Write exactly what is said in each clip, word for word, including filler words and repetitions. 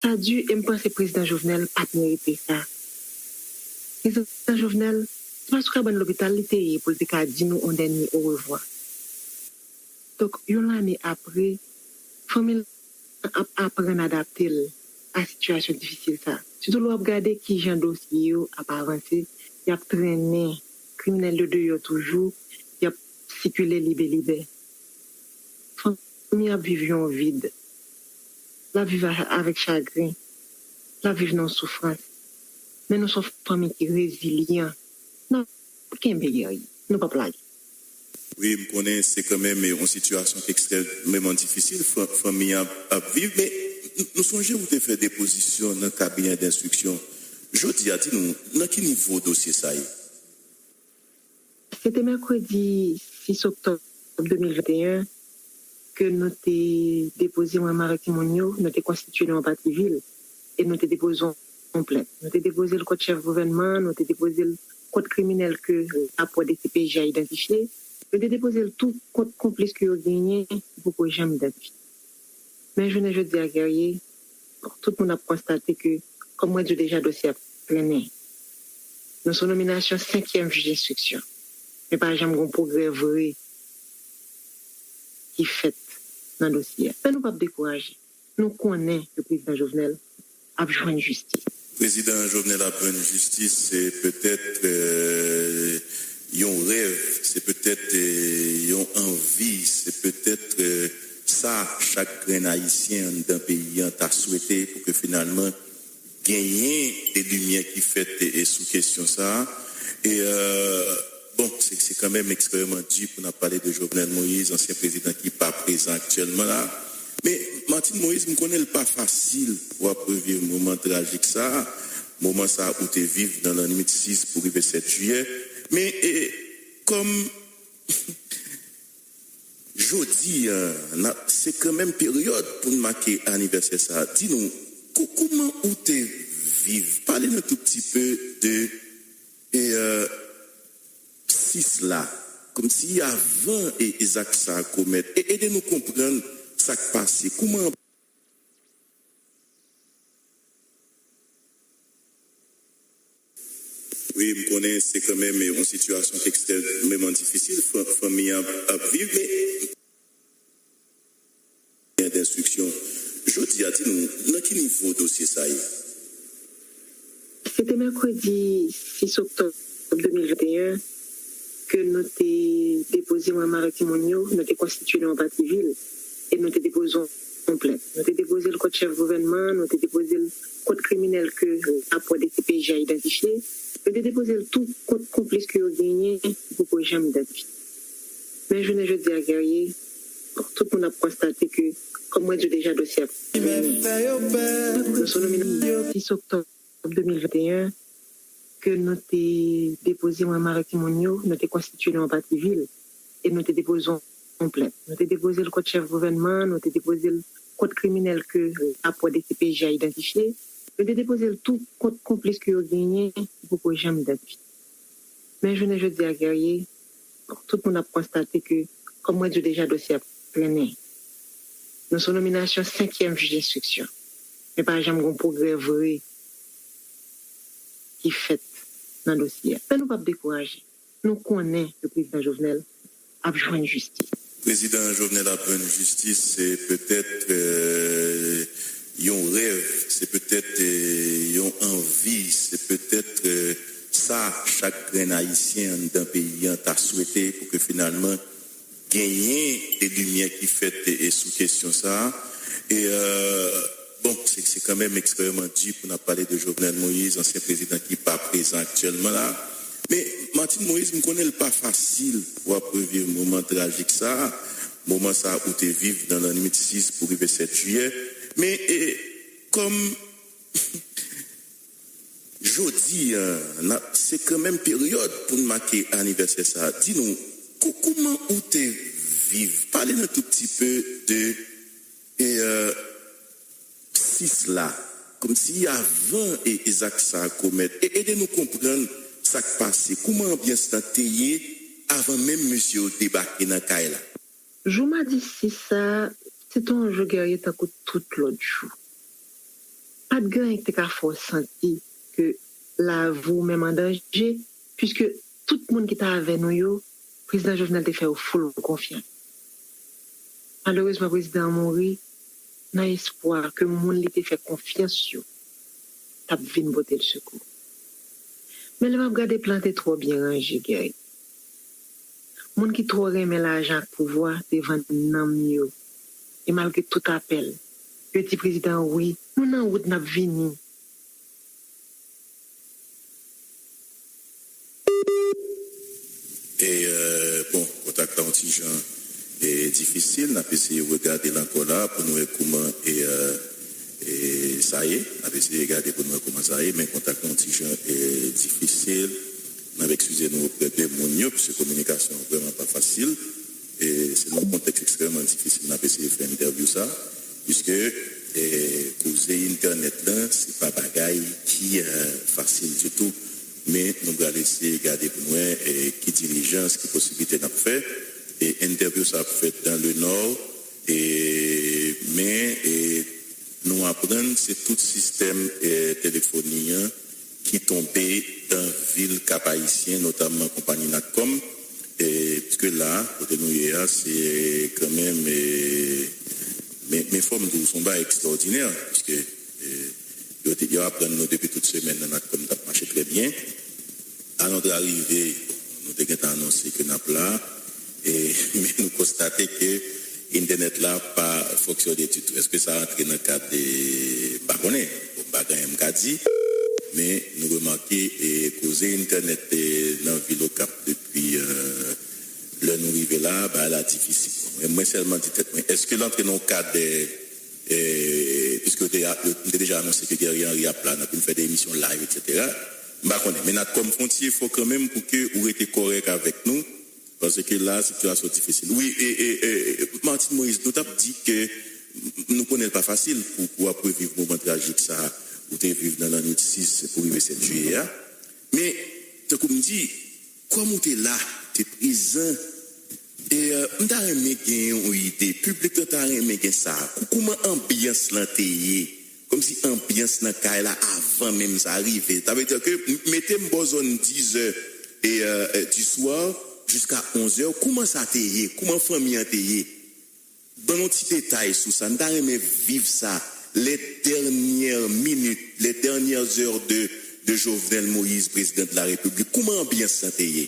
Sa di e m panse Prezidan Jovenel pa t merite sa. Prezidan Jovenel, se pa sou kabann lopital li te ye pou l te ka di nou yon dènye orevwa. Donk, yon lane apre, fanmi l ap aprann adapte l a sitiyasyon difisil sa. Sitou lè w ap gade kijan dosye yo ap avanse, y ap trennen kriminèl yo deyò toujou, y ap sikile libe libe. Fanmi ap viv yon vid. L ap viv a- avèk chagren. L ap viv nan soufrans. Men nou se yon fanmi ki rezilyan. N ap kenbe, Guerrier. Nou p ap lage. Wi, m konnen se kanmenm yon sitiyasyon ki ekstrèmeman difisil fanmi an ap viv, men nou sonje ou te fè depozisyon nan kabinè denstriksyon. Jodi a, di nou, nan ki nivo dosye sa ye? Se te mèkredi sis oktòb de mil venteyen ke nou te depoze mwen menm avèk timoun yo, nou te konstitye nou an pati vil e nou te depoze yon plent. Nou te depoze l kont chèf gouvènman, nou te depoze l kont kriminèl ke rapò D C P J a idantifye, nou te depoze l tou kont konplis ke yo genyen ki poko janm idantifye. Men jounen jodi a, Guerrier, tout moun ap konstate ke, kòm mwen di w deja, dosye ap trennen. Nou se yon nominasyon senkyèm jij enstriksyon, men pa janm gen yon pwogrè vre ki fèt nan dosye a. Men nou p ap dekouraje. Nou konnen ke Prezidan Jovenel ap jwenn jistis. Prezidan Jovenel ap jwenn jistis, se petèt yon rèv, se petèt yon anvi, se petèt sa chak grenn Ayisyen anndan peyi an ta swete pou ke finalman genyen de limyè ki fèt sou kesyon sa a. E, bon, se kanmenm ekstrèmeman di pou n ap pale de Jovenel Moïse, ansyen prezidan ki pa prezan aktyèlman la. Men Martine Moïse, m konnen l pa fasil pou w ap reviv moman trajik sa a, moman sa a ou te viv nan lannwit sis pou rive sèt jiyè. Men kòm jodi a, se kanmenm peryòd pou n make anivèsè sa a, di nou, kouman ou te viv? Pale nou tou pti pe de sis la, kòmsi avan e zak sa a komèt, e ede nou konprann sa k pase, kouman. Wi, m konnen se kanmenm yon sitiyasyon ki ekstrèmeman difisil fanmi an ap viv, men. Gen denstriksyon. Jodi a, di nou, nan ki nivo dosye sa ye? Se te mèkredi sis oktòb de mil venteyen ke nou te depoze mwen menm avèk timoun yo, nou te konstitye nou an pati vil e nou te depoze yon plent. Nou te depoze l kont chèf gouvènman, nou te depoze l kont kriminèl ke rapò D C P J a idantifye, nou te depoze l tou kont konplis ke yo genyen ki poko janm idantifye. Men jounen jodi a, Guerrier, tout moun ap konstate ke, kòm mwen di w deja, dosye ap trennen. Nou se yon nominasyon sis oktòb de mil venteyen ke nou te depoze mwen menm avèk timoun yo, nou te konstitye nou an pati vil e nou te depoze yon plent. Nou te depoze l kont chèf gouvènman, nou te depoze l kont kriminèl ke rapò D C P J a idantifye, nou te depoze l tou kont konplis ke yo genyen ki poko janm idantifye. Men jounen jodi a, Guerrier, tout moun ap konstate ke, kòm mwen di w deja, dosye ap trennen. Nou se yon nominasyon senkyèm jij enstriksyon, men pa janm gen yon pwogrè vre ki fèt nan dosye a. Men nou p ap dekouraje. Nou konnen ke Prezidan Jovenel ap jwenn jistis. Prezidan Jovenel ap jwenn jistis, se petèt yon rèv, se petèt yon anvi, se petèt sa chak grenn Ayisyen anndan peyi an ta swete pou ke finalman genyen de limyè ki fèt sou kesyon sa a. E, bon, se kanmenm ekstrèmeman di pou n ap pale de Jovenel Moïse, ansyen prezidan ki pa prezan aktyèlman la. Men Martine Moïse, m konnen l pa fasil pou w ap reviv moman trajik sa a, moman sa a ou te viv nan lannwit sis pou rive sèt jiyè. Men kòm jodi a, se kanmenm peryòd pou n make anivèsè sa a, di nou, kouman ou te viv? Pale nou tou pti pe de sis la, kòmsi avan e zak sa a komèt, e ede nou konprann sa k pase, kouman anbyans lan te ye avan menm mesye yo debake nan kay la. Jou madi sis sa a, se te yon jou, Guerrier, tankou tout lòt jou. t gen anyen ki te ka fè w santi ke lavi w menm an danje, piske tout moun ki t avè nou yo, prezidan Jovenel te fè yo full konfyans. Malerezman, prezidan an mouri nan espwa ke moun li te fè konfyans yo t ap vin pote l sekou. Men lè m ap gade, plan te twò byen ranje, Guerrier. Moun ki twò renmen lajan ak pouvwa te vann nanm yo. E malgre tout apèl, yo di prezidan an, wi, nou nan wout, n ap vini. E, euh, bon, kontak la yon ti jan e, difisil. N ap eseye regade l ankò la pou nou wè kouman e, euh, e, sa ye. N ap eseye gade pou nou wè kouman sa ye, men kontak la yon ti jan e, difisil. N ap eskize nou oprè de moun yo, piske kominikasyon an vrèman pa fasil. E se nan yon kontèks ekstrèmman difisil n ap eseye fè entèvyou sa, piske e, koze entènèt lan, se pa bagay ki e, fasil ditou. Men nou pral eseye gade pou n wè e, ki dilijans, ki posiblite n ap fè. E entèvyou sa ap fèt dans le Nord, e, men e, nou aprann se tout sistèm e, telefoni an ki tonbe nan vil Kap Ayisyen, notamman konpayi Natcom. E, piske la, kote nou ye a, se kanmenm, e, men, men fò m di w, se yon bagay ekstraòdinè, piske e, yo, te, yo aprann nou depi tout semèn nan Natcom t ap mache trè byen. Alon te arive, bon, nou te gentan anonse ke n ap la, e, men nou konstate ke entènèt la pa fonksyone ditou. Èske sa rantre nan kad de, m pa konnen, bon, m pa gen anyen m ka di, men nou remake e, koze entènèt e, nan vil Okap depi e, lè nou rive la, bagay la difisil. Bon, men mwen sèlman di tèt mwen, èske l antre nan yon kad de, e, piske yo te, yo te deja anonse ke Guerrier Henry ap la, n ap vin fè de emisyon live, etsetera. M pa konnen, men n ap kòm fè yon ti efò kanmenm pou ke ou rete kòrèk avèk nou, paske la, sitiyasyon difisil. Wi, e, e, e, Martine Moïse, nou t ap di ke nou konnen l pa fasil pou, pou w ap reviv moman trajik sa a ou te viv nan lannwit sis pou rive sèt jiyè a. Men, tankou m di, kòm ou te la, te prezan, e, euh, m ta renmen gen yon ide, piblik lan ta renmen gen sa. Kou-, kouman anbyans lan te ye? Kòmsi anbyans nan kay la avan menm sa rive. Sa vle di ke m-, mete m bò zòn dizè e, euh, euh, du soir jiska onzè, kouman sa te ye? Kouman fanmi an te ye? Ban n yon ti detay sou sa. M ta renmen viv sa. Les dernières minutes, les dernières heures de, de Jovenel Moïse, président de la République. Kouman anbyans lan te ye?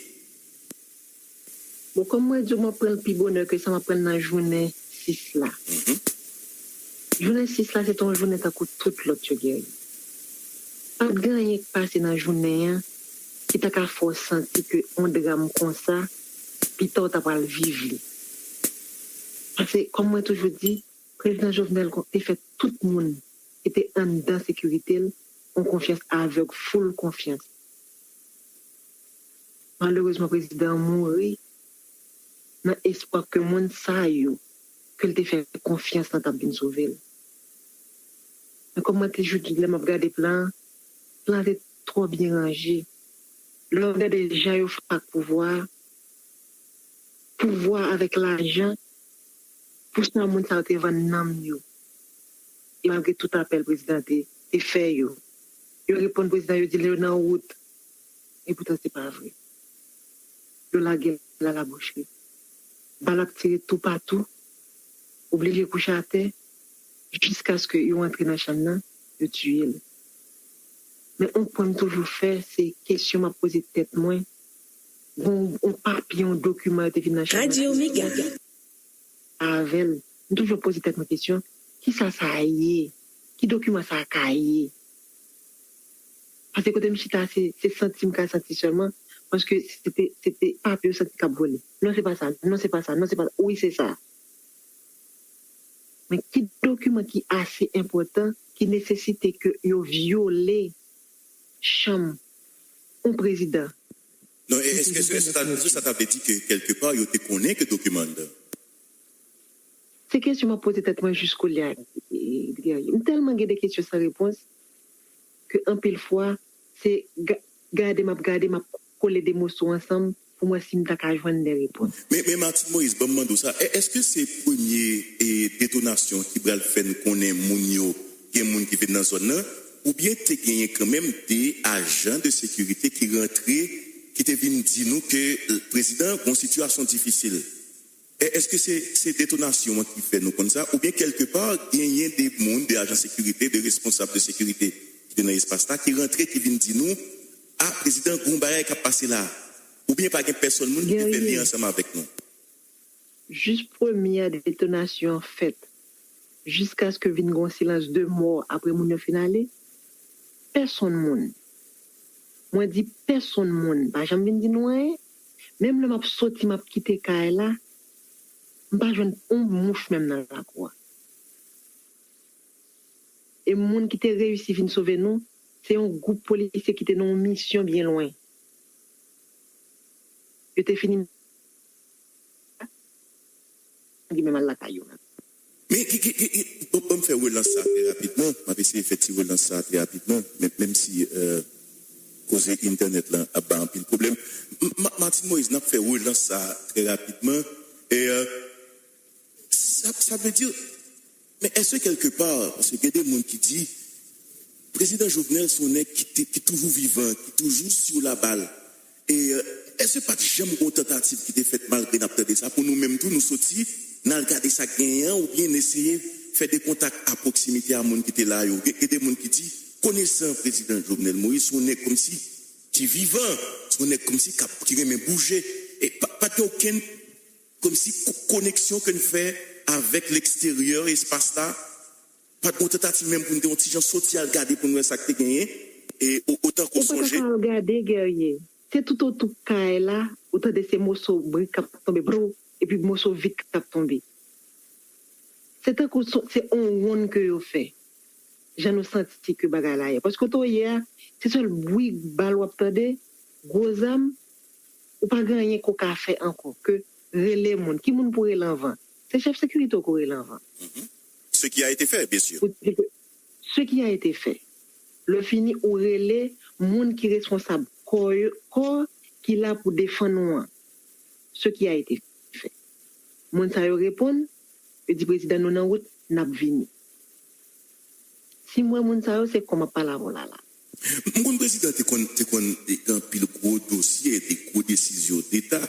Bon, kòm mwen di w, m ap pran l pi bonè ke sa m ap pran l nan jounen sis la. Jounen sis la, se te yon jounen tankou tout lòt yo, Guerrier. Pa t gen anyen k pase nan jounen an ki ta ka fè w santi ke yon dram konsa, pita w ta pral viv li. Paske, kòm mwen toujou di, prezidan Jovenel te fè tout moun ki te anndan sekirite l yon konfyans avèg, full konfyans. Malerezman, prezidan an mouri nan espwa ke moun sa yo ke l te fè konfyans lan t ap vin sove l. Men kòm mwen te toujou di, lè m ap gade plan an, plan an te twò byen ranje. Lè w ap gade jan yo fè ak pouvwa a, pouvwa avèk lajan, pou sa moun sa yo te vann nanm yo, malgre tout apèl prezidan te, te fè yo. Yo reponn prezidan, yo di l yo nan wout. Epoutan, se pa vre. Yo lage l alabouchri. Bal ap tire toupatou, oblije kouche atè, jiskaske yo antre nan chanm nan, yo tiye l. Men yon pwen m toujou fè, se kesyon m ap poze tèt mwen, gon yon papye, yon dokiman yo te vin nan chanm nan avè l. M toujou poze tèt mwen kesyon, kisa sa ye? Ki dokiman sa ka ye? Paske kote m chita, se, se santi m ka santi sèlman, paske se te, se te papye yo santi k ap vole. Non, se pa sa, non, se pa sa, non, se pa sa. Wi, se sa. Men ki dokiman ki ase enpòtan, ki nesesite ke yo vyole chanm yon prezidan? Non, èske, èske, èske sa, èske sa ta vle di ke kèlkepa yo te konnen ke dokiman anndan? Se kesyon m ap poze tèt mwen jiskoulye a, Guerrier. M tèlman gen de kesyon san repons ke anpil fwa, se ga-, gade m ap gade, m ap kole de moso ansanm pou m wè si m ta ka jwenn de repons. Men, men Martine Moïse, ban m mande w sa, è-, èske se premye e, detonasyon ki pral fè n konnen moun yo gen moun ki vin nan zòn nan, oubyen te genyen kanmenm de ajan de sekirite ki rantre, ki te vin di nou ke, euh, prezidan gon sitiyasyon difisil. E èske se, se detonasyon an ki fè nou konn sa, oubyen kèlke pa genyen de moun, de ajan sekirite, de responsab de sekirite ki te nan espas la, ki rantre, ki vin di nou, a, prezidan, gon bagay k ap pase la, oubyen pa gen pèsonn moun ki te fè lyen ansanm avèk nou? Jis premyè detonasyon an fèt, jiskaske vin gon silans de mò apre moun yo fin ale, pèsonn moun, mwen di pèsonn moun pa janm vin di nou anyen. Menm lè m ap soti, m ap kite kay la, m pa jwenn yon mouch menm nan lakou a. E moun ki te reyisi vin sove nou, se yon gwoup polisye ki te nan yon misyon byen lwen. Yo te fini gen menm al lakay yo menm. Men, ki, ki, ki, ki, bon, bon, m fè relans sa trè rapidman. M ap eseye fè ti relans sa trè rapidman, men, menm si euh, koze entènèt lan ap bay anpil pwoblèm. M- Ma- Martine Moïse, n ap fè relans sa trè rapidman. E euh, sa, sa vle di, men èske kèlke pa, paske gen de moun ki di, prezidan Jovenel se yon nèg ki, te- ki toujou vivan, ki toujou sur la balle. E euh, èske pa t janm gen yon tantativ ki te fèt malgre n ap tande sa, pou nou menm tou, nou soti, n al gade sa k genyen an, oubyen n eseye fè de kontak a pwoksimite a moun ki te la yo? Gen gen de moun ki di, konesan prezidan Jovenel Moïse, se yon nèg kòmsi ki vivan, se yon nèg kòmsi k ap- ki renmen bouje. E pa pa t gen okenn kòmsi ko- koneksyon ke n fè avèk leksteryè espas la. Pa t gen yon tantativ menm pou n te yon ti jan soti al gade pou n wè sa k te genyen. E o- otan ke w Ou pa ta sonje. ka al gade, Guerrier. Se toutotou kay la, ou tande se moso brik k ap tonbe, brou, epi moso vit k ap tonbe. Se tankou se se yon wonn ke yo fè. Jan nou santi ke bagay la ye. Paske kote w ye a, se sèl bri bal w ap tande, gwo zam, ou pa gen anyen ke w ka fè ankò ke rele moun. Ki moun pou rele anvan? Se chèf sekirite w ke w rele anvan. Ce qui a été fait, bien sûr. Pou di ke ce qui a été fait. Lè fini, ou rele moun ki responsab kò yo, kò ki la pou defann ou an. Ce qui a été fait. Moun sa yo reponn, yo di prezidan nou nan wout, n ap vini. Si m wè moun sa yo, se kò m ap pale avè w la la. M konn prezidan te konn te konn gen anpil gwo dosye, de gwo desizyon deta.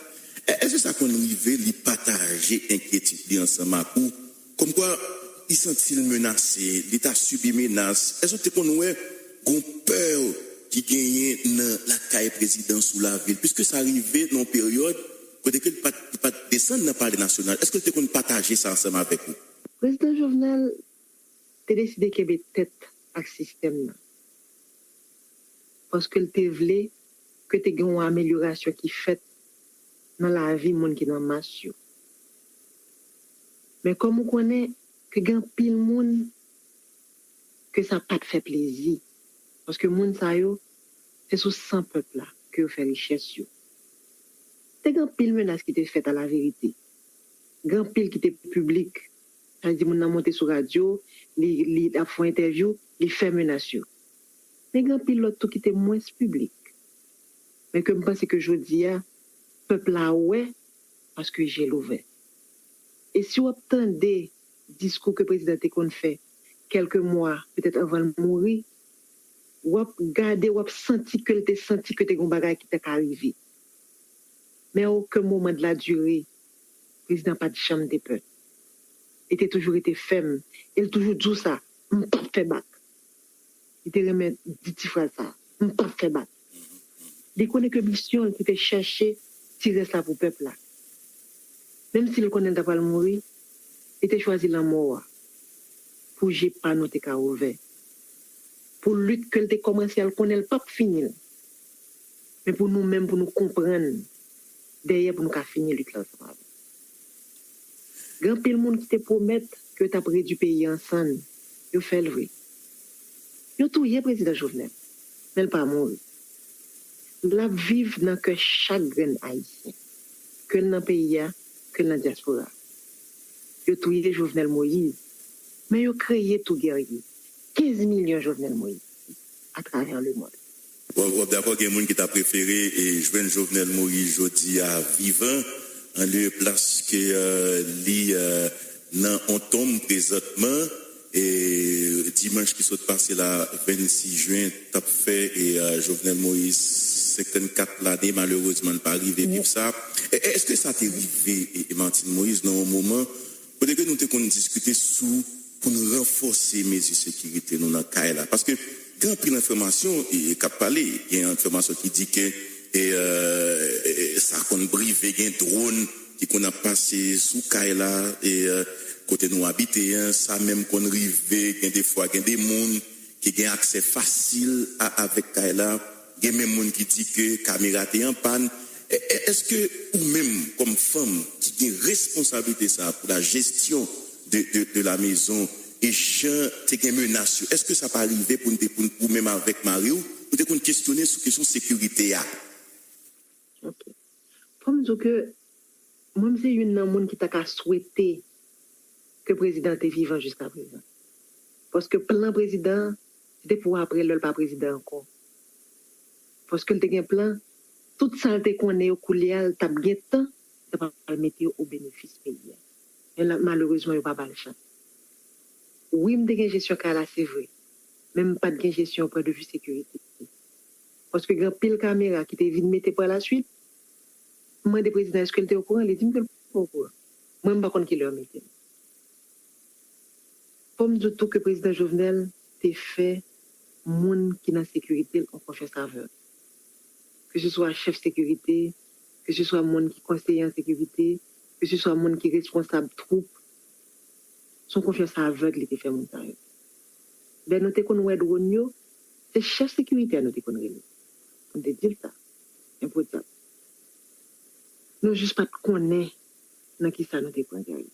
Èske sa konn rive li pataje enkyetid li ansanm ak ou? Kòmkwa li santi l menase, li ta sibi menas. Èske w te konn wè gon pè ki genyen nan lakay prezidan sou lavil? Piske sa rive nan yon peryòd kote ke li pa t li pa t desann nan palè nasyonal. Èske l te konn pataje sa ansanm avèk ou? Prezidan Jovenel te deside kenbe tèt ak sistèm nan. Paske l te vle ke te gen yon amelyorasyon ki fèt nan lavi moun ki nan mas yo. Men kòm ou konnen ke gen anpil moun ke sa pa t fè plezi, paske moun sa yo, se sou san pèp la ke yo fè richès yo. Te gen anpil menas ki te fèt a la verite. Gen anpil ki te piblik. Sa vle di moun nan monte sou radyo, li li ap fè entèvyou, li fè menas yo. Men gen anpil lòt tou ki te mwens piblik. Men ke m panse ke jodi a, pèp la wè paske je l ouvè. E si w ap tande diskou ke prezidan te konn fè kèlke mwa petèt anvan l mouri, w ap gade, w ap santi ke l te santi ke te gen yon bagay ki te ka rive. Men a okenn moman de la dire, prezidan pa t janm te pè. Li te toujou rete fèm. E l toujou di w sa, m p ap fè bak. Li te renmen di ti fraz sa, m p ap fè bak. Li konnen ke misyon l se te chèche ti rès la pou pèp la. Menm si l konnen l ta pral mouri, li te chwazi lanmò a pou je pa nou te ka ouvè. Pou lit ke l te kòmanse a, l konnen l p ap fini l. Men pou nou menm, pou nou konprann dèyè, pou nou ka fini lit la ansanm avè l. Gen anpil moun ki te pwomèt ke yo t ap redui peyi a an sann. Yo fè l vre. Yo touye prezidan Jovenel, men l pa mouri. L ap viv nan kè chak grenn Ayisyen, ke l nan peyi a, ke l nan dyaspora. Yo touye Jovenel Moïse, men yo kreye tou Guerrier, kenz milyon Jovenel Moïse atravè lemonn. W ap dakò gen moun ki ta prefere e jwenn Jovenel Moïse jodi a vivan, anlye plas ke euh, li euh, nan on tonm prezantman. E dimanch ki sot pase la, vennsis jen, t ap fè e Jovenel Moïse senkannkat lane, malerezman, l pa rive viv sa. E, èske sa te rive e, e Martine Moïse nan yon moman kote ke nou te konn diskite sou pou n ranfòse mezi sekirite nou nan kay la? Paske gen anpil enfòmasyon e, e k ap pale, gen enfòmasyon ki di ke e, e, e, sa konn brive, gen dwòn ki konn ap pase sou kay la, e, e, kote nou abite an, sa menm konn rive, gen de fwa, gen de moun ki gen aksè fasil a, avèk kay la, gen menm moun ki di ke kamera te an pàn. E, e, èske ou menm, kòm fanm ki gen responsablite sa a pou la jesyon de, de, de la mezon, e jan te gen menas yo, èske sa pa rive pou n te, pou n, ou menm avèk mari w, nou te konn kesyone sou kesyon sekirite a? Ok. Fò m di w ke mwen, m se youn nan moun ki ta ka swete ke prezidan te vivan jiskaprezan. Paske plan prezidan an, se te pou apre lè l pa prezidan ankò. Paske l te gen plan, tout sa l te konnen yo koulye a, l t ap gen tan, l t ap al mete yo o benefis peyi a. Men la, malerezman, yo pa ba l chans. Wi, m te gen jesyon kay la, se vre. Men m pa t gen jesyon pwen de vi sekirite. Paske gen anpil kamera ki te vin mete pa la swit. M mande prezidan èske l te okouran, li di m ke l pa okouran. Mwen, m pa konn kilè yo mete m. Fò m di w tou ke prezidan Jovenel te fè moun ki nan sekirite l yon konfyans avèg. Ke se swa chèf sekirite, ke se swa moun ki konseye an sekirite, ke se swa moun ki responsab twoup, se yon konfyans avèg li te fè moun sa yo. Lè nou te konn wè dwòn yo, se chèf sekirite a nou te konn rele pou n te di l sa. Enpòtan. Nou jis pa t konnen nan kisa nou te pran kay.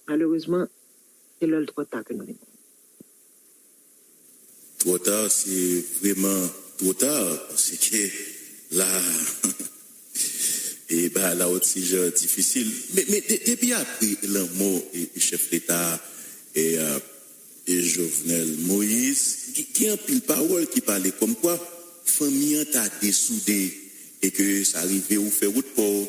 Malerezman, se lè l twò ta ke nou te konnen. Twò ta, se vrèman twò ta, paske la, e bagay la yon ti jan difisil. Men, men de, depi apre lanmò e, e chèf leta e, e Jovenel Moïse, gen, gen anpil pawòl ki pale kòmkwa fanmi an ta desoude e ke sa rive ou fè wout pa w,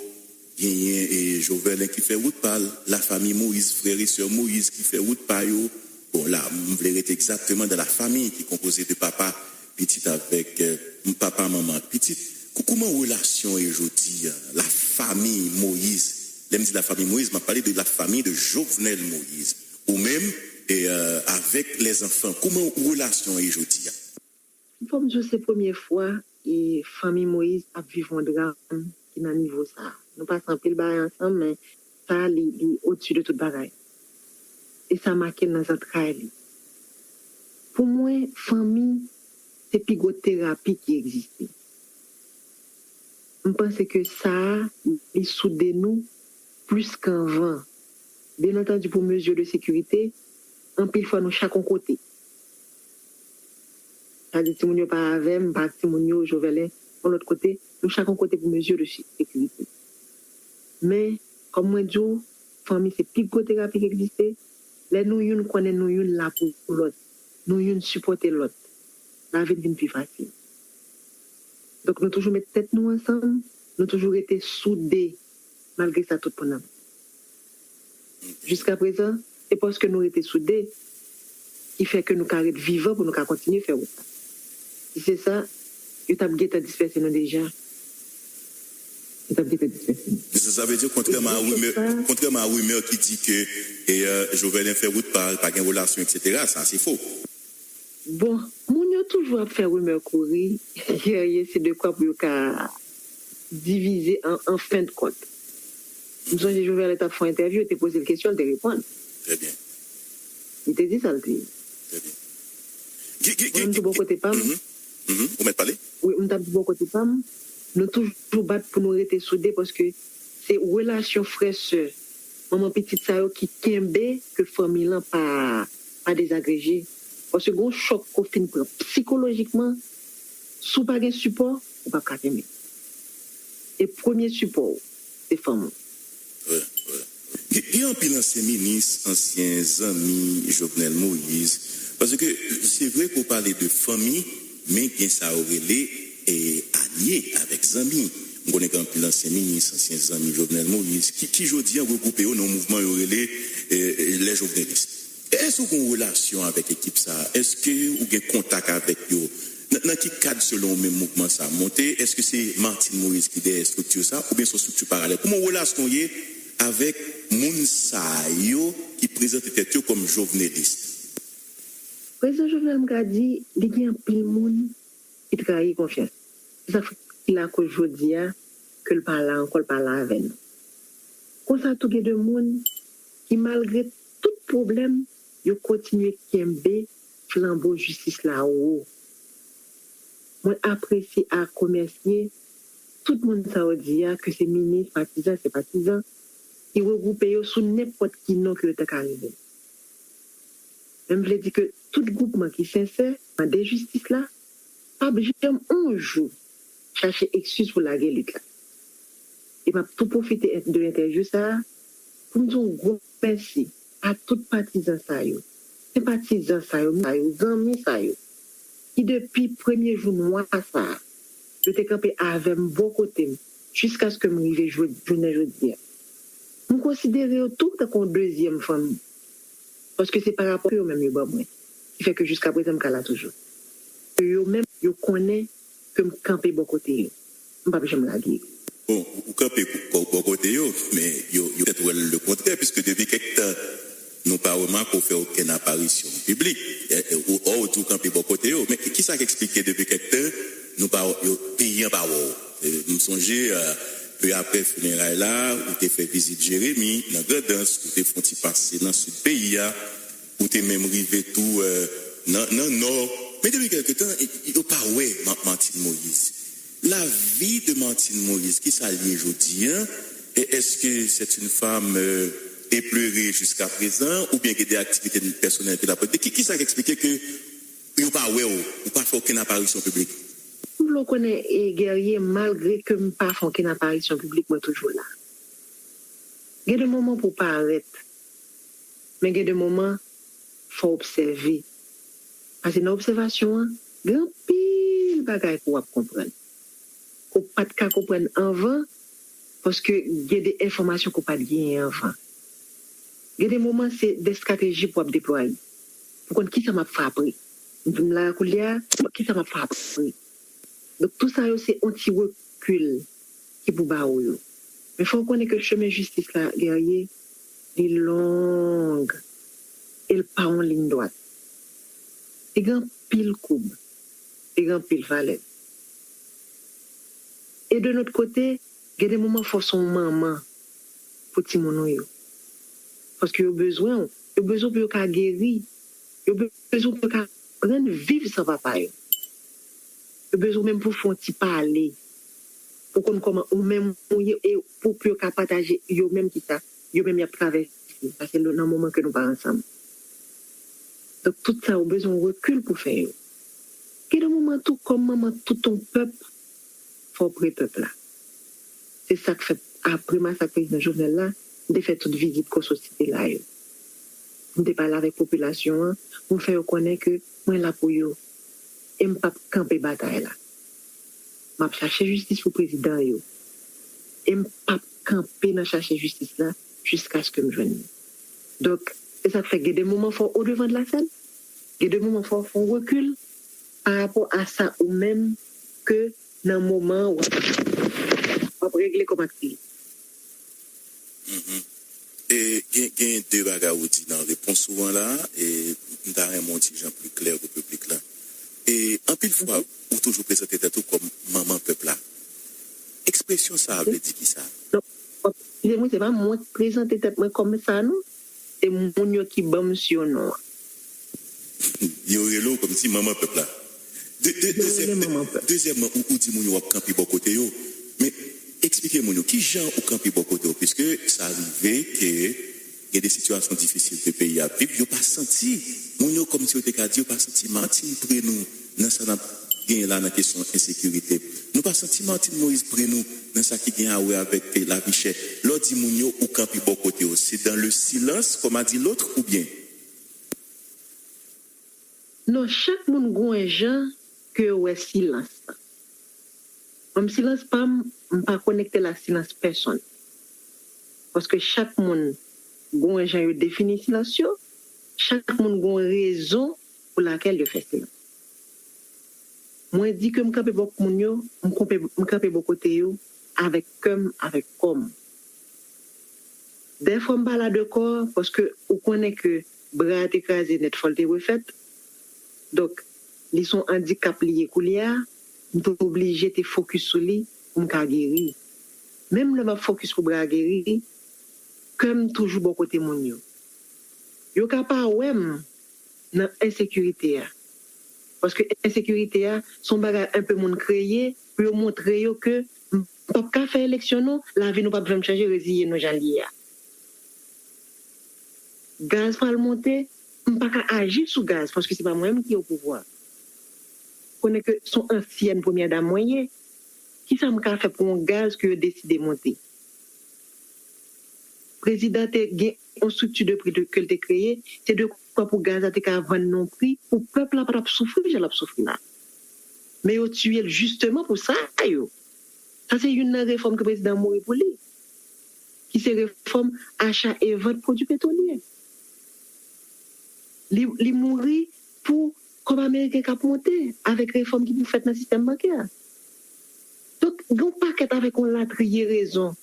genyen e Jovelin ki fè wout pa l, lafanmi Moïse, frè e sè Moïse ki fè wout pa yo. Bon, la, m vle rete egzakteman dan lafanmi ki konpoze de papa, pitit avèk, e, papa, manman ak pitit. Kou-, kouman relasyon an ye jodi a, lafanmi Moïse? Lè m di lafanmi Moïse, m ap pale de lafanmi de Jovenel Moïse. Ou menm, e, e, avèk lèzanfan, kouman relasyon an ye jodi a? Fò m di w se premye fwa e fanmi Moïse ap viv yon dram ki nan nivo sa a. Nou pase anpil bagay ansanm, men sa a, li, li odsi de tout bagay. E sa make l nan zantray li. Pou mwen, fanmi, se pi gwo terapi ki egziste. M panse ke sa a, li soude nou plis ke anvan. Byen antandi, pou mezi de sekirite, anpil fwa nou chak yon kote. Sa di timoun yo pa avè m, m pa ak timoun yo, Jovelin, yon lòt kote, nou chak yon kote pou mezi de sekirite. Men, kòm mwen di w, fanmi se pi gwo terapi ki egziste. Lè nou youn konnen nou youn la pou lòt, nou youn sipòte lòt, lavi n vin pi fasil. Donk, nou toujou met tèt nou ansanm, nou toujou rete soude, malgre sa tout moun ap di. Jiskaprezan, se paske nou rete soude ki fè ke nou ka ret vivan pou nou ka kontinye fè wout la. Si se sa, yo t ap gentan dispèse nou deja. Yo t ap gentan dispèse nou. Sa, sa vle di, kontrèman a rimè, kontrèman a rimè ki di ke e, e, Jovelin fè wout pa l, pa gen relasyon, etsetera, sa se fo. Bon, moun yo toujou ap fè rimè kouri, guerrier, se de kwa pou yo ka divize an, an fen de kont. M sonje Jovenel t ap fè yon entèvyou, yo te poze l kesyon, l te reponn. Trè byen. Li te di sa l te ye. Trè byen. Mwen menm tou bò kote pa m. Ou mèt pale? Wi, m t ap di bò kote pa m. Nou toujou bat pou nou rete soude paske se relasyon frè sè, manman pitit sa yo ki kenbe ke fanmi lan pa, pa dezagreje. Paske gen yon chòk ke w fin pran sikolojikman, si w pa gen sipò, ou p ap ka kenbe. E premye sipò w, se fanmi w. Wi, wi. Gen, gen anpil ansyen minis, ansyen zanmi Jovenel Moïse. Paske se vre ke w pale de fanmi, men gen sa yo rele e, alye avèk zanmi. M konnen gen anpil ansyen minis, ansyen zanmi Jovenel Moïse, ki, ki jodi a regwoupe yo nan yon mouvman yo rele e, e, les Jovenelistes. Èske w gen yon relasyon avèk ekip sa a? Èske w gen kontak avèk yo? Nan, nan ki kad, selon w menm, mouvman sa a monte? Èske se Martine Moïse ki dèyè estrikti sa a, oubyen se yon estrikti paralèl? Kòman relasyon w ye avèk moun sa yo ki prezante tèt yo kòm jovenelis? Prezidan Jovenel, m ka di, li gen anpil moun ki trayi konfyans. Se sa k fè ki lakoz jodi a ke l pa la ankò, l pa la avè nou. Konsa tou gen de moun ki, malgre tout pwoblèm, yo kontinye kenbe flanbo jistis la wo. Mwen apresye ak remèsye tout moun sa yo di a, ke se minis, patizan, senpatizan, ki regwoupe yo sou nenpòt ki non ke yo ta ka rele. Men m vle di ke tout gwoupman ki sensè, mande jistis la, p ap janm yon jou chache ekskiz pou lage lit la. E m ap tou pwofite de entèvyou sa a pou m di yon gwo mèsi a tout patizan sa yo, senpatizan sa yo, sa yo, zanmi sa yo, ki depi premye jou nwa sa a, yo te kanpe avè m, bò kote m, jiskaske m rive jwe- jounen jodi a. M konsidere yo tou tankou yon dezyèm fanmi, paske se pa rapò ke yo menm yo ban mwen, ki fè ke jiskaprezan m ka la toujou. Yo menm, yo konnen ke m kanpe bò kote yo. M p ap janm lage yo. Bon, ou kanpe bò kote yo, men yo, yo petèt wè l lekontrè, piske depi kèk tan, nou pa remake w fè okenn aparisyon piblik. Ò, ou di w kanpe bò kote yo, men ki sa k eksplike depi kèk tan, nou pa, yo, peyi an pa wè w? M sonje, pe apre fineray la, ou te fè vizit Jeremi nan Grandans, ou te fè yon ti pase nan sid peyi a, ou te menm rive tou nan, nan Nò. Men depi kèk tan, yo pa wè Martine Moïse. La vie de Martine Moïse, ki sa l ye jodi a? Èske c'est une femme éplorée jusqu'à présent, oubyen gen de aktivite pèsonèl ke l ap pote? Ki, ki sa k eksplike ke yo pa wè w, ou pa fè okenn aparisyon piblik? M vle w konnen, Guerrier, malgre ke m pa fè okenn aparisyon piblik, mwen toujou la. Gen de moman pou w parèt, men gen de moman fò w obsève. Paske nan obsèvasyon an, gen anpil bagay ke w ap konprann, ke w pa t ka konprann anvan, paske gen de enfòmasyon ke w pa t genyen anvan. Gen de moman se de estrateji pou w ap deplwaye pou konn kisa m ap fè apre. M la koulye a, kisa m ap fè apre? Donk tou sa yo se yon ti rekil ki pou ba ou yo. Men fò w konnen ke chemen jistis la, Guerrier, li long e l pa yon liy dwat. Li gen anpil koub, li gen anpil falèz. E de lòt kote, gen de moman fò w se yon manman pou timoun ou yo. Paske yo bezwen w. Yo bezwen w pou yo ka geri. Yo bezwen w pou yo ka rann viv san papa yo. Yo bezwen w menm pou fè yon ti pale. Pou konn kòman ou menm ou ye e pou, pou yo ka pataje yo menm kisa yo menm y ap travèse. Paske nan moman ke nou pa ansanm. Donk tout sa yo bezwen yon rekil pou fè yo. Gen de moman tou, kòm manman tout yon pèp, fò w pre pèp la. Se sa k fèt apre masak prezidan Jovenel la, m te fè tout vizit koso site la yo. M te pale avèk popilasyon an pou m fè yo konnen ke mwen la pou yo e m p ap kanpe batay la. M ap chache jistis pou prezidan yo e m p ap kanpe nan chache jistis la jiskaske m jwenn li. Donk, se sa k fè gen de moman fò w odevan de la sèn, gen de moman fò w fè yon rekil pa rapò a sa ou menm ke nan moman w ap, w ap regle kòm aktivite. E gen, gen de bagay ou di nan repons ou an la, e m ta renmen yon ti jan pli klè pou piblik la. E anpil fwa, ou toujou prezante tèt ou kòm manman pèp la. Ekspresyon sa a vle di kisa? Non, eskize mwen, se pa mwen ki prezante tèt mwen kòm sa non. Se moun yo ki ban m surnom an. Yo rele w kòmsi manman pèp la. De, de, Yo rele dezyèm, manman pèp. Dezyèmman, ou, ou di moun yo w ap kanpe bò kote yo. Men, eksplike moun yo, kijan ou kanpe bò kote yo? Piske sa rive ke gen de sitiyasyon difisil ke peyi a ap viv, yo pa santi, moun yo kòmsi yo te ka di, yo pa santi Martine pre nou nan sa n ap genyen la nan kesyon ensekirite. Nou pa santi Martine Moïse pre nou nan sa ki gen a wè avèk lavi chè. Lè w di moun yo ou kanpe bò kote yo, se dans le silence, comme a dit l'autre, oubyen? Non, chak moun gon yon jan ke yo wè silans lan. Mwen, silans pa m, m pa konekte l a silans pèsonn. Paske chak moun gon yon jan yo defini silans yo, chak moun gen yon rezon pou lakèl yo fè silans. Mwen di ke m kanpe bò moun yo, m kanpe, m kanpe bò kote yo avèk kè m, avèk kò m. Dèfwa m pa la de kò, paske ou konnen ke bra a te kraze nèt, fò l te refèt. Donk, li se yon andikap li ye koulye a, m te oblije te fokis sou li pou m ka geri. Menm lè m ap fokis pou bra a geri, kè m toujou bò kote moun yo. Yo ka pa wè m nan ensekirite a. Paske ensekirite a, se yon bagay enpe moun kreye pou yo montre yo ke m p ap ka fè eleksyon non, lavi nou p ap janm chanje, reziye nou jan l ye a. Gaz pral monte, m pa ka aji sou gaz, paske se pa mwen menm ki o pouvwa. Konnen ke se yon ansyèn premyè dam mwen ye, kisa m ka fè pou yon gaz ke yo deside monte? Prezidan te gen yon strikti de pri ke l te kreye, se de kwa pou gaz la te ka vann nan yon pri pou pèp la pa t ap soufri jan l ap soufri la. Men yo tiye l jisteman pou sa yo. Sa se youn nan refòm ke prezidan mouri pou li, ki se refòm acha e vant pwodui petwolye. Li, li mouri pou kòb ameriken k ap monte avèk refòm ki pou fèt nan sistèm bankè a. Donk, gen yon pakèt avèk yon latriye rezon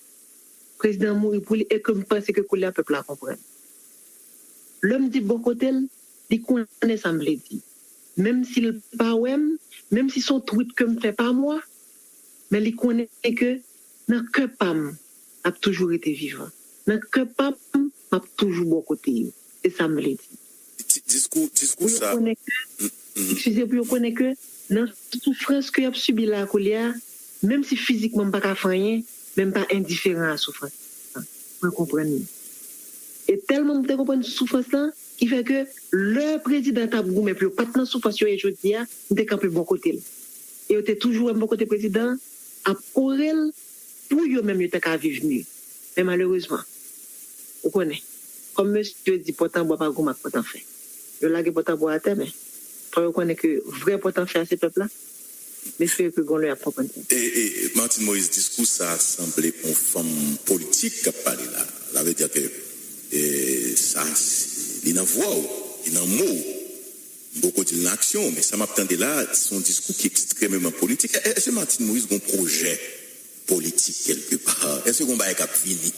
prezidan an mouri pou li e ke m panse ke koulye a pèp la konprann. Lè m di bò kote l, li konnen sa m vle di. Menm si l pa wè m, menm si se yon tweet ke m fè pa mwa, men li konnen ke nan kè pa m, l ap toujou rete vivan. Nan kè pa m, m ap toujou bò kote yo. Se sa m vle di. Di- Diskou, diskou Pou yo sa. Konnen ke, Mm, mm. Eskize, pou yo konnen ke nan soufrans ke y ap sibi la koulye a, menm si fizikman m pa ka fè anyen, men m pa endiferan a soufrans lan. Mwen konprann li. E tèlman m te konprann soufrans lan, ki fè ke lè prezidan t ap goumen pou yo pa t nan soufrans yo ye jodi a, m te kanpe bò kote l. E yo te toujou wè m bò kote prezidan an, ap ore l pou yo menm yo ta ka viv mye. Men malerezman, ou konnen, kòm mesye yo di, pòt an bwa pa gwo mak pòt an fè. Yo lage pòt an bwa atè, men fò yo konnen ke vrè pòt an fè a se pèp la. M espere ke gon lè y ap konprann sa. E, e, Martine Moïse, diskou sa a sanble yon fanm politik k ap pale la. Sa vle di ke e, sa, se- li nan vwa w, li nan mo w. M poko di l nan aksyon w, men sa m ap tande la, se yon diskou ki ekstrèmeman politik. È- Èske Martine Moïse gen yon pwojè politik kèlkepa? Èske gen yon bagay k ap vini?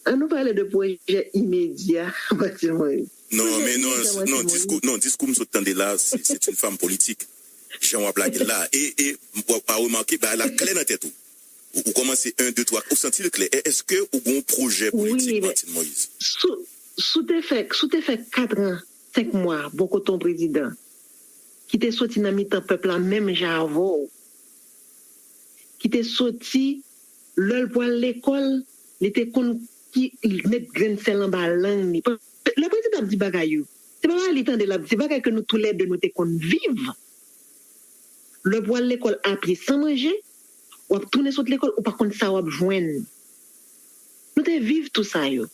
An nou pale de pwojè imedya Martine Moïse. Non, men non, non, diskou, non, diskou m sot tande la, se se yon fanm politik. Jan w ap lage l la. E, e w ap remake, bagay la klè nan tèt ou. Ou, ou kòmanse en, de, twa, ou santi l klè. E èske ou gen yon pwojè politik, Martine Moïse? Si w te fè, si w te fè kat an, senk mwa, bò kote yon prezidan ki te soti nan mitan pèp la menm jan avè w, ki te soti, lè l pral lekòl, li te konn ki met grenn sèl anba lang li. Lè prezidan ap di bagay yo, se pa bagay li tande l ap di, se bagay ke nou toulède nou te konn viv. Lè w pral lekòl apye san manje, w ap tounen sot lekòl, ou pa konn sa w ap jwenn. Nou te viv tou sa yo.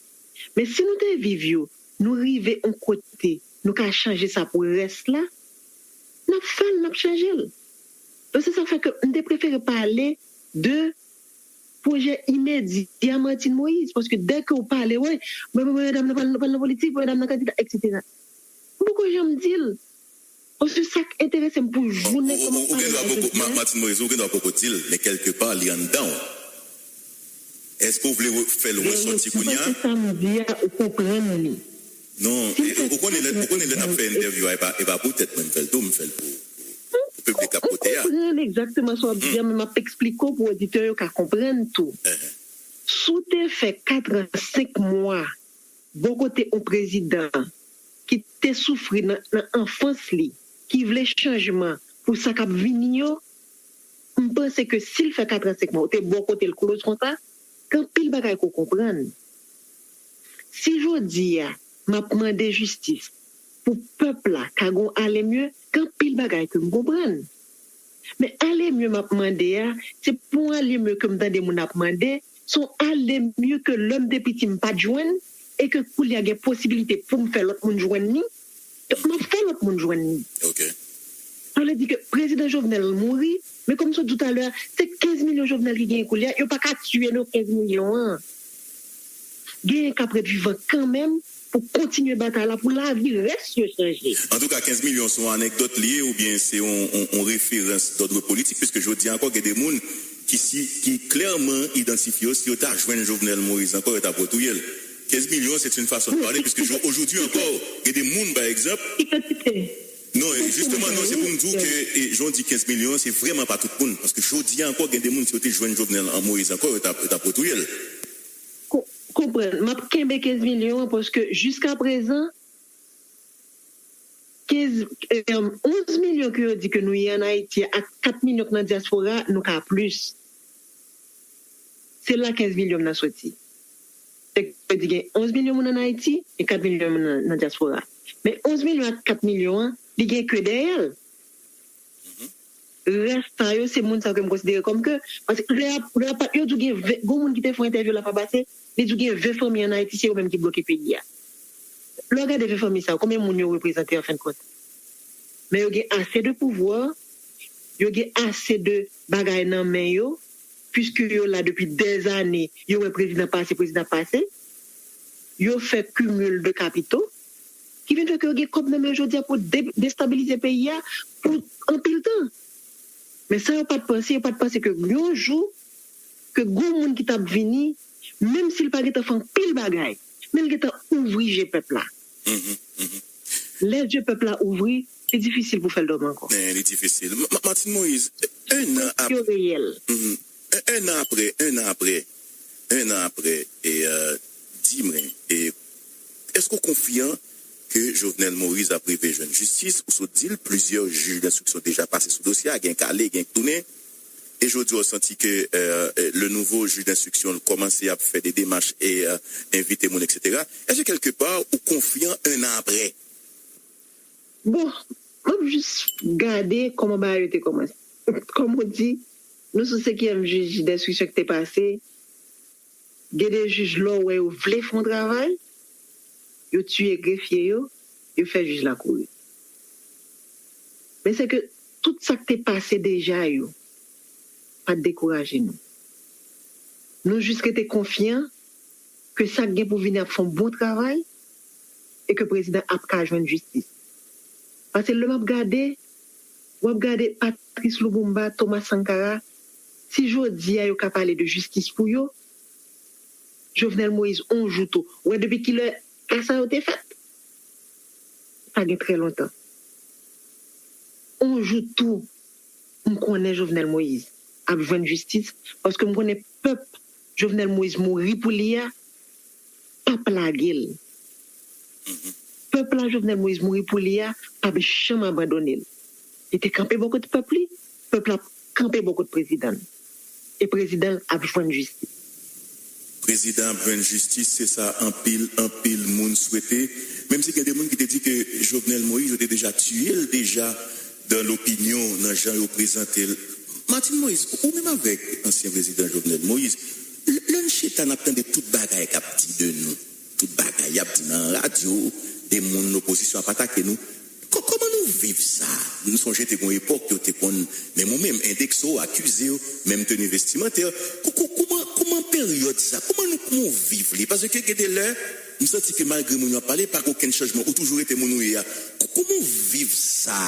Men si nou te viv yo, nou rive yon kote, nou ka chanje sa pou rès la, n ap fè l, n ap chanje l. Donk se sa k fè ke m te prefere pale de pwojè imedya Martine Moïse, paske dè ke w pale, wè, mwen, mwen, medam nan pral nan politik, medam nan kandida, etsetera. M poko janm di l. Paske sa k enterese m pou jounen kòman. Ou gen dwa poko, Martine Moïse, ou gen dwa poko di l, men kèlkepa, li anndan w. Èske w vle fè l resòti kounye a? Se sa m di a, ou konprann li. Non, ou konnen lè, ou konnen lè n ap fè entèvyou a, e pa, e pa pou tèt mwen m fè l tou, m fè l pou, pou, pou piblik k ap koute a. Ou konprann egzakteman sa w ap di a, men m ap eksplike w pou oditè yo ka konprann tou. Si w te fè kat an, senk mwa, bò kote yon prezidan ki te soufri nan, nan anfans li, ki vle chanjman pou sa k ap vini yo, m panse ke si l fè kat an, senk mwa, ou te bò kote l kloz konsa, gen anpil bagay ke w konprann. Si jodi a, m ap mande jistis pou pèp la ka gon ale mye, gen anpil bagay ke m konprann. Men ale mye m ap mande a, se pou yon ale mye ke m tande moun ap mande, se yon ale mye ke lè m te piti m pa t jwenn, e ke koulye a gen posibilite pou m fè lòt moun jwenn li, donk m ap fè lòt moun jwenn li. Sa vle di ke prezidan Jovenel mouri, men kòm m sot di w talè a, se kenz milyon Jovenel ki genyen koulye a, yo pa ka tiye non kenz milyon an. genyen k ap ret vivan kanmenm pou kontinye batay la, pou lavi rès yo chanje. Antouka, kenz milyon se yon anekdòt li ye oubyen se yon, yon, yon referans dòd politik, piske jodi a ankò gen de moun ki, si, ki klèman idantifye yo, si yo ta jwenn Jovenel Moïse ankò, yo t ap retouye l. Kenz milyon, c'est une façon de parler, puisque aujourd'hui encore, il y a des gens, par exemple. Non, justement, non, c'est pour me dire que, et j'en dis quinze millions, c'est vraiment pas tout le monde. Parce que je dis encore, il y a des gens qui ont joué Jovenel en Moïse encore, et après, après tout, elle. Konprann, m ap kenbe kenz milyon an, paske jiska prezan, kenz, onz milyon ke yo di ke nou ye ann Ayiti a ak kat milyon k nan dyaspora, nou ka plis. Se la kenz milyon nan soti. Se ke di gen onz milyon moun ann Ayiti, e kat milyon moun nan, nan dyaspora. Men onz milyon ak kat milyon an, li gen ke dèyè l. Rès sa yo, se moun sa yo ke m konsidere kòm ke, paske lè, lè yo di w gen ven, gon moun ki te fè yon entèvyou la pa pase, li di w gen ven fanmi ann Ayiti, se yo menm ki bloke peyi a. Lè w gade ven fanmi sa yo, konbyen moun yo reprezante an fen de kont? Men yo gen ase de pouvwa, yo gen ase de bagay nan men yo, piske yo la depi dèzane, yo wè prezidan pase, prezidan pase, yo fè cumul de capitaux, ki vin fè ke yo gen kòb nan men yo jodi a pou de, destabilize peyi a pou anpil tan. Men sa yo pa t panse, yo pa t panse ke yon jou, ke gon moun ki t ap vini, menm si l pa gentan fè anpil bagay, men l gentan ouvri je pèp la. Lè je pèp la ouvri, li difisil pou fè l dòmi ankò. Men li difisil. Martine Moïse, en an apre. En an apre, en an apre, en an apre, e di mwen, e èske w konfyan ke Jovenel Moïse ap rive jwenn jistis? Ou sot di l, plizyè jij denstriksyon deja pase sou dosye a, gen k ale, gen k tounen. E jodi a, w santi ke le nouveau juge d'instruction kòmanse ap fè de demach e envite moun, etsetera. Èske kèlkepa ou konfyan en an apre? Bon, m ap jis gade kòman bagay yo te kòmanse. Kòm ou di, nou sou senkyèm jij denstriksyon ki te pase. Gen de jij lè w wè yo vle fè yon travay, yo tiye grefye yo, yo fè jij la kouri. Men se ke tout sa k te pase deja yo pa t dekouraje nou. Nou jis rete konfyan ke sa k gen pou vini ap fè yon bon travay e ke prezidan ap ka jwenn jistis. Paske lè m ap gade, w ap gade Patrice Lumumba, Thomas Sankara, si jodi a yo ka pale de jistis pou yo, Jovenel Moïse, on jou tou. Ou wè depi kilè ka sa yo te fèt? Sa gen trè lontan. On jou tou, m konnen Jovenel Moïse ap jwenn jistis, paske m konnen pèp Jovenel Moïse mouri pou li a, p ap lage l. Pèp la Jovenel Moïse mouri pou li a, p ap janm abandone l. Li te kanpe bò kote pèp li, pèp la kanpe bò kote prezidan l. E prezidan l ap jwenn jistis. Prezidan ap jwenn jistis, se sa anpil, anpil moun swete. Menm si gen de moun ki te di ke Jovenel Moïse, yo te deja tiye l deja dan lopinyon, nan jan yo prezante l. Martine Moïse, ou menm avèk ansyen prezidan Jovenel Moïse, lè n chita, n ap tande tout bagay k ap di de nou. Tout bagay y ap di nan radyo, de moun lopozisyon ap atake nou. Kòman nou viv sa? Nou sonje te gon epòk yo te konn menm ou menm endekse w, akize w, menm teni vestimantè. Kouman, kouman peryòd sa? Kouman nou, kouman w viv li? Paske gen de lè, m santi ke malgre moun yo ap pale, pa gen okenn chanjman. Ou toujou rete moun ou ye a. Kouman w viv sa?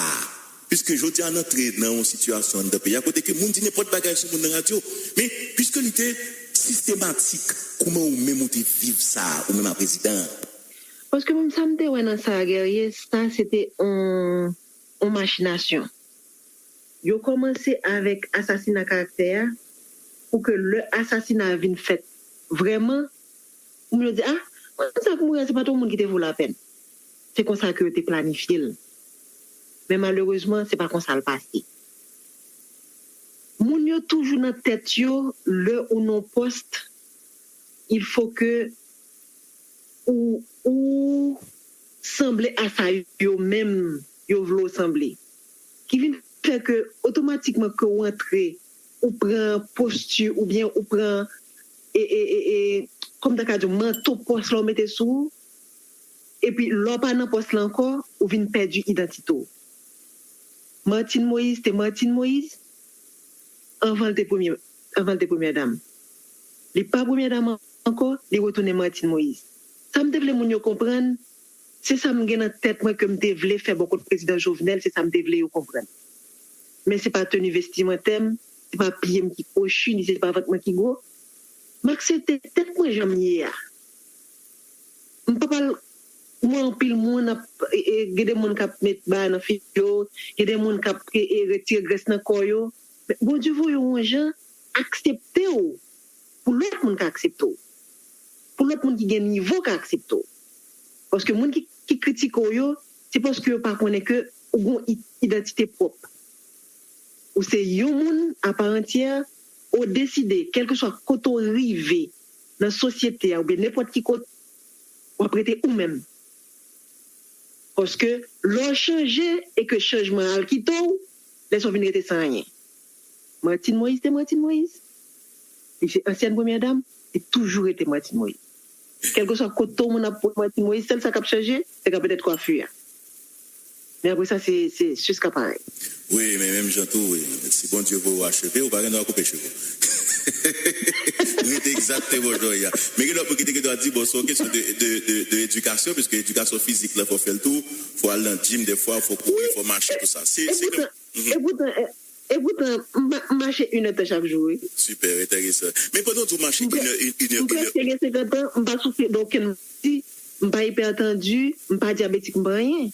Piske jodi a n antre nan yon sitiyasyon anndan peyi a kote ke moun di nenpòt bagay sou moun nan radyo. Men, piske li te sistematik, kouman ou menm ou te viv sa, ou menm a prezidan an? Paske menm sa m te wè nan sa a, Guerrier, sa se te yon, yon machinasyon. Yo kòmanse avèk asasina karaktè a, pou ke lè asasina a vin fèt vrèman, moun yo di, a, moun sa k mouri a, se pa t yon moun ki te vo lapèn. Se konsa ke yo te planifye l. Men malerezman, se pa konsa l pase. Moun yo toujou nan tèt yo, lè ou nan pòs, il faut que ou, ou sanble a sa yo menm yo vle w sanble. Ki vin fè ke otomatikman ke w antre, ou pran posti oubyen ou pran, e, e, e, e, kòm ta ka di w, manto pòs la w mete sou ou, epi lè w pa nan pòs la ankò, ou vin pèdi idantite w. Martine Moïse te Martine Moïse anvan l te premye, anvan l te premyè dam. Li pa premyè dam ankò, li retounen Martine Moïse. Sa m te vle moun yo konprann, se sa m gen nan tèt mwen ke m te vle fè bò kot prezidan Jovenel, se sa m te vle yo konprann. Men se pa teni vestimantè m, se pa pye m ki kwochi, ni se pa vant mwen ki gwo. M aksepte tèt mwen jan m ye a. M pa pral wè anpil moun ap, e, e, gen de moun k ap met bagay nan figi yo, gen de moun k ap, e, e, retire grès nan kò yo. Men Bondye voye w yon jan, aksepte w, pou lòt moun ka aksepte w. Pou lòt moun ki gen nivo ka aksepte w. Paske moun ki, ki kritike w yo, se paske yo pa konnen ke ou gen yon i-, idantite pwòp. Ou se yon moun aparantyè, ou deside, kèlkeswa kote w rive nan sosyete a oubyen nenpòt ki kote, w ap rete ou menm. Paske lè w chanje e ke chanjman an al kite w, lè sa w vin rete san anyen. Martine Moïse te Martine Moïse. Li se ansyèn premyè dam, li toujou rete Martine Moïse. Kèlkeswa kote w moun ap pran Martine Moïse, sèl sa k ap chanje, se ka petèt kwafi a. Men apre sa, se, se sis ka parèy. Wi, men menm jan tou, wi. Si Bondye voye w a cheve, ou pa gen dwa koupe cheve w. Rete egzakteman jan w ye a. Men gen lòt moun ki te gen dwa di, bon, se yon kesyon de, de, de, de edikasyon, piske edikasyon fizik lan, fò w fè l tou, fò w al nan gym dèfwa, fò w kouri, fò w mache, tou sa. Se, se, e poutan, e poutan, e, e poutan, m ma-, m mache inèdtan chak jou, wi. Sipè, enteresan. Men pandan w di w mache inè, inè, inè, m prèske gen senkant an, m pa soufri de okenn maladi, m pa ipètandi, m pa dyabetik, m pa anyen.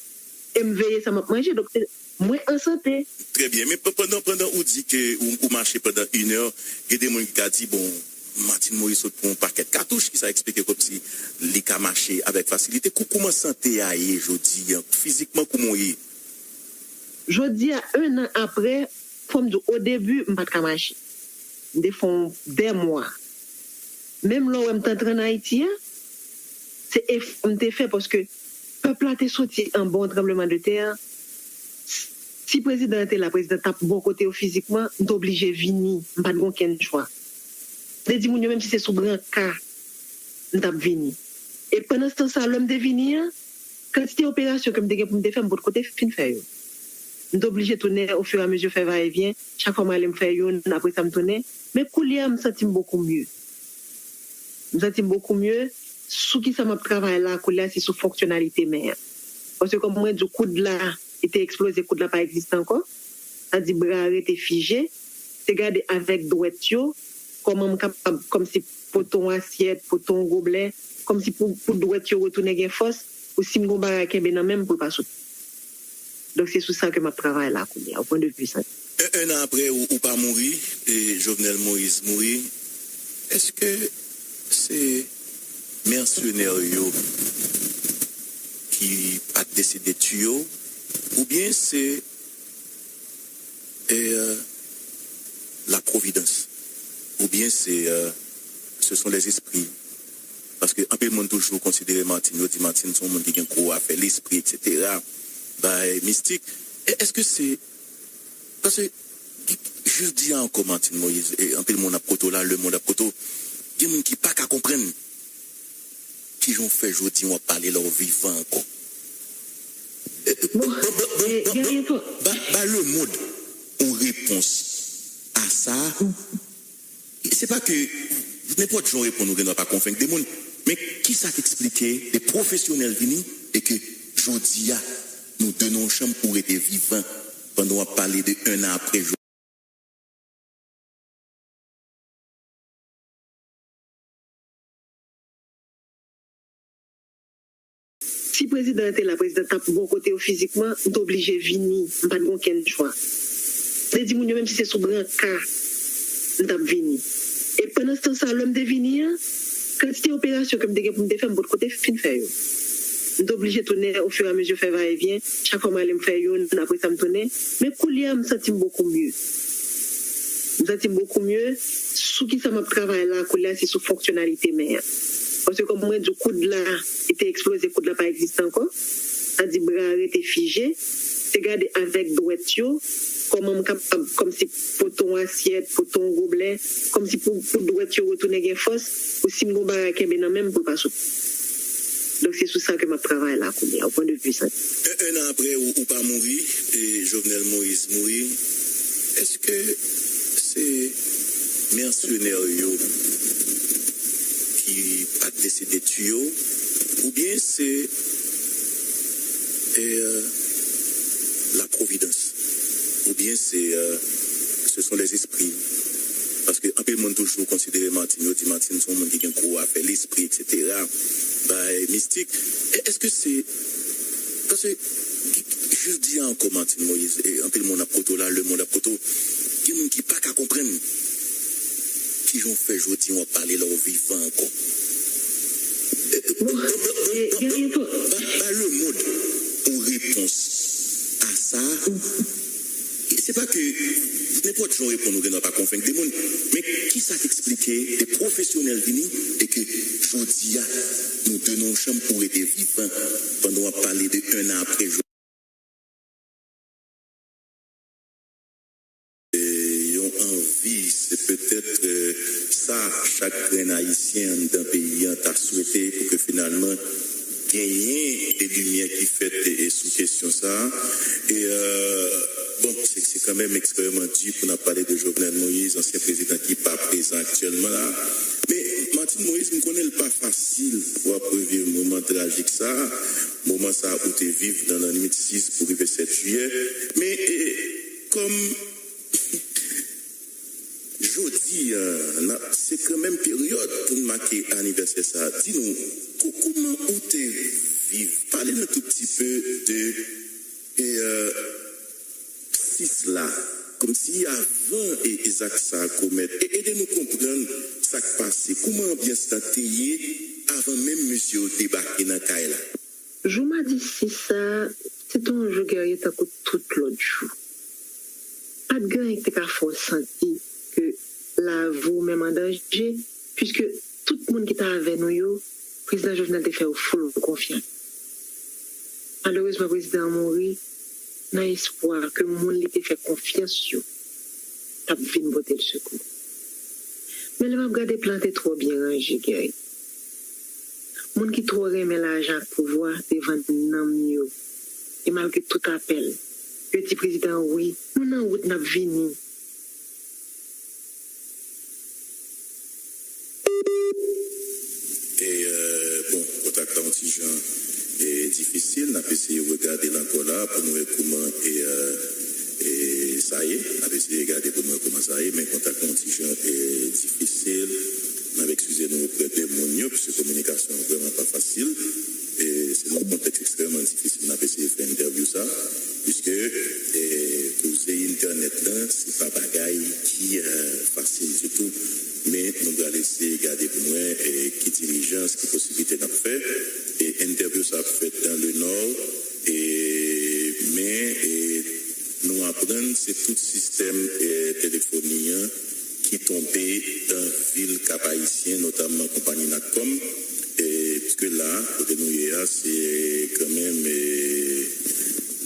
E m veye sa m ap manje, donk se, mwen an sante. Trè byen. Men pandan, pandan ou di ke ou, ou mache pandan inè, gen de moun ki ka di, bon, Martine Moïse sot pran yon pakèt katouch, ki sa eksplike kòmsi li ka mache avèk fasilite. Kou-, kouman sante a ye jodi a? Fizikman, kouman w ye? Jodi a, en an apre, fò m di w, o debi, m pa t ka mache. M te fè yon de mwa. Menm lè w wè m t antre ann Ayiti a, se efò m te fè paske pèp la te soti anba yon tranblemanntè. Si prezidan an te la, prezidan t ap bò kote yo fizikman, m te oblije vini, m pa t gen okenn chwa. M te di moun yo, menm si se sou branka, m t ap vini. E pandan tan sa, lè m te vini an, kantite operasyon ke m te gen pou m te fè, m potko te fin fè yo. M te oblije tounen ofiramezi, fè vayevyen. Chak fwa m ale, m fè youn, apre sa m tounen. Men koulye a, m santi m bokou mye. M santi m bokou mye. Sou kisa m ap travay la koulye a, se sou fonksyonalite men an. Paske kòm mwen di w, koud la, li te eksploze, koud la pa egziste ankò. Sa di bra a rete fije. Se gade avèk dwèt yo, kòman m kapab, kòmsi pote yon asyèt, pote yon goblè, kòmsi pou, pou dwèt yo retounen gen fòs, pou si m gen yon bagay kenbe nan men m, pou l pa soti. Donk, se sou sa ke m ap travay la kounye a, ou pran de pwisans. En, en an apre, ou, ou pa mouri, e Jovenel Moïse mouri, èske se mèsenè yo ki pa t deside tiye w, oubyen se, e, la providence, oubyen se, e, ce sont les esprits? Paske anpil moun toujou konsidere Martine, yo di Martine se yon moun ki gen gwo afè lespri, etsetera, bay mistik. E èske se, paske jodi a ankò, Martine Moïse, e anpil moun ap kote w la, lemonn ap kote w, gen moun ki pa ka konprann kijan w fè jodi a w ap pale la w vivan ankò. E, e, Bon, ban, ban, ban, e, ban, gen ban, yon fo- ba, ba lemonn yon repons a sa. Se pa ke nenpòt jan w reponn, ou gen dwa pa konvenk de moun. Men kisa k eksplike de pwofesyonèl vini e ke jodi a, nou de nan yon chanm ou rete vivan pandan w ap pale de en an apre? Si prezidan an te la, prezidan t ap bò kote yo fizikman, m te oblije vini, m pa t gen okenn chwa. M te di moun yo, menm si se sou branka, m t ap vini. E pandan tan sa, lè m te vini an, kantite operasyon ke m te gen pou m te fè, m potko te fin fè yo. M te oblije tounen ofiramezi fè vayevyen, chak fwa m ale m fè youn, apre sa m tounen. Men koulye a, m santi m bokou mye. M santi m bokou mye. Sou kisa m ap travay la koulye a, se sou fonksyonalite men an. Paske kòm mwen di w, koud la, li te eksploze, koud la pa egziste ankò. Sa di bra a rete fije. Se gade avèk dwèt yo, kòman m kapab kòmsi pote yon asyèt, pote yon goblè, kòmsi pou, pou dwèt yo retounen gen fòs, pou si m gen yon bagay kenbe nan men m, pou l pa soti. Donk se sou sa ke m ap travay la kounye a, ou pran de pwisans. En, en an apre, ou, ou pa mouri, e Jovenel Moïse mouri, èske se mèsenè yo ki pa t deside tiye w, oubyen se, e, la providence, oubyen se, e, ce sont les esprits. Paske anpil moun toujou konsidere Martine, yo di Martine se yon moun ki gen gwo afè lespri, et cetera. Bay mistik. E èske se, paske jodi a ankò, Martine Moïse, e anpil moun ap kote w la, lemonn ap kote w, gen moun ki pa ka konprann kijan w fè jodi a w ap pale la w vivan ankò. Ba lemonn yon repons a sa. Se pa ke nenpòt jan w reponn ou gendwa pa konvenk de moun. Men kisa k eksplike de pwofesyonèl vini e ke jodi a nou de nan yon chanm pou rete vivan pandan w ap pale de un an apre jou. E yon anvi, se petèt, e, sa chak grenn Ayisyen anndan peyi a ta swete pou ke finalman genyen de limyè ki fèt e, e sou kesyon sa a. E, e, bon, se, se kanmenm ekstrèmman di pou n ap pale de Jovenel Moïse, ansyen prezidan ki pa prezan aktyèlman la. Men, Martine Moïse, m konnen l pa fasil pou w ap reviv moman trajik sa a, moman sa a ou te viv nan lannwit sis pou rive sèt jiyè. Men, e, kòm jodi a, n ap, se kanmenm peryòd pou n make anivèsè sa a. Di nou, kou-, kouman ou te viv? Pale nou tou pti pe de, e, e, sis la, kòmsi avan e, e zak sa a komèt. E ede nou konprann sa k pase. Kouman anbyans lan te ye avan menm mesye yo debake nan kay la? Jou madi sis sa a, se te yon jou gerye tankou tout lòt jou. Pa t gen anyen ki te ka fè w santi ke lavi w menm an danje, piske tout moun ki t avè nou yo, prezidan Jovenel te fè yo full konfyans. Malerezman, prezidan an mouri nan espwa ke moun li te fè konfyans yo t ap vin pote l sekou. Men lè m ap gade plan te twò byen ranje, Guerrier. Moun ki twò renmen lajan ak pouvwa te vann nanm yo. E malgre tout apèl, yo di prezidan an, wi, nou nan wout, n ap vini. E, e, bon, kontak la yon ti jan, e, difisil. N ap eseye regade l ankò la pou n wè kouman, e, e, e, sa ye. N ap eseye gade pou n wè kouman sa ye, men kontak la yon ti jan, e, difisil. N ap eskize nou oprè de moun yo, piske kominikasyon an vrèman pa fasil. E se nan yon kontèks ekstrèmman difisil n ap eseye fè entèvyou sa, piske, e, koze entènèt lan, se pa bagay ki, e, fasil ditou. Men nou pral eseye gade pou n wè, e, ki dilijans, ki posiblite n ap fè. E entèvyou sa ap fèt dans le Nord. E, men, e, nou aprann se tout sistèm, e, telefoni an ki tonbe nan vil Kap Ayisyen, notamman konpayi Natcom. E, piske la, kote nou ye a, se kanmenm, e,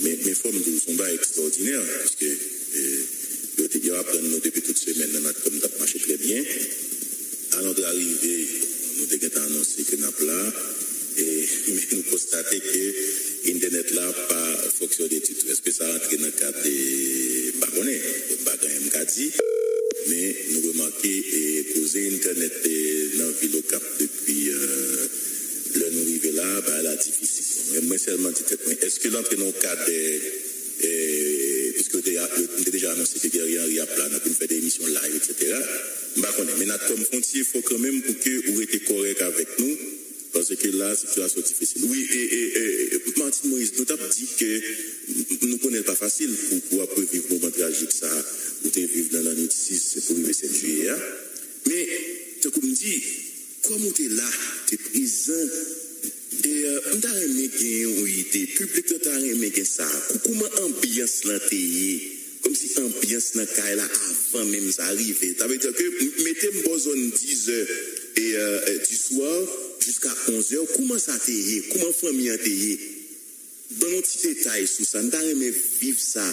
men, men fò m di w, se yon bagay ekstraòdinè, piske, e, yo te, yo aprann nou depi tout semèn nan Natcom t ap mache trè byen. Alantre a rive, nou te gentan anonse ke n ap la, e, men nou konstate ke entènèt la pa fonksyone ditou. Èske sa rantre nan kad de, m pa konnen, bon, m pa gen anyen m ka di, men nou remake, e, koze entènèt, e, nan vil Okap depi, e, lè nou rive la, bagay la difisil. Bon, men mwen sèlman di tèt mwen, èske l antre nan yon kad, e, e, piske yo te, yo te deja anonse ke Guerrier Henry ap la, n ap vin fè de emisyon live, etsetera. M pa konnen, men Natcom fè yon ti efò kanmenm pou ke ou rete kòrèk avèk nou, paske la, sitiyasyon difisil. Wi, e, e, e, Martine Moïse, nou t ap di ke nou konnen l pa fasil pou, pou w ap reviv moman trajik sa a ou te viv nan lannwit sis pou rive sèt jiyè a. Men, tankou m di, kòm ou te la, te prezan, e, e, m ta renmen gen yon ide, piblik lan ta renmen gen sa. Kou-, kouman anbyans lan te ye? Kòmsi anbyans nan kay la avan menm sa rive. Sa vle di ke m-, mete m bò zòn dizè e, e, e, diswa, jiska onzè, kouman sa te ye? Kouman fanmi an te ye? Ban n yon ti detay sou sa. M ta renmen viv sa.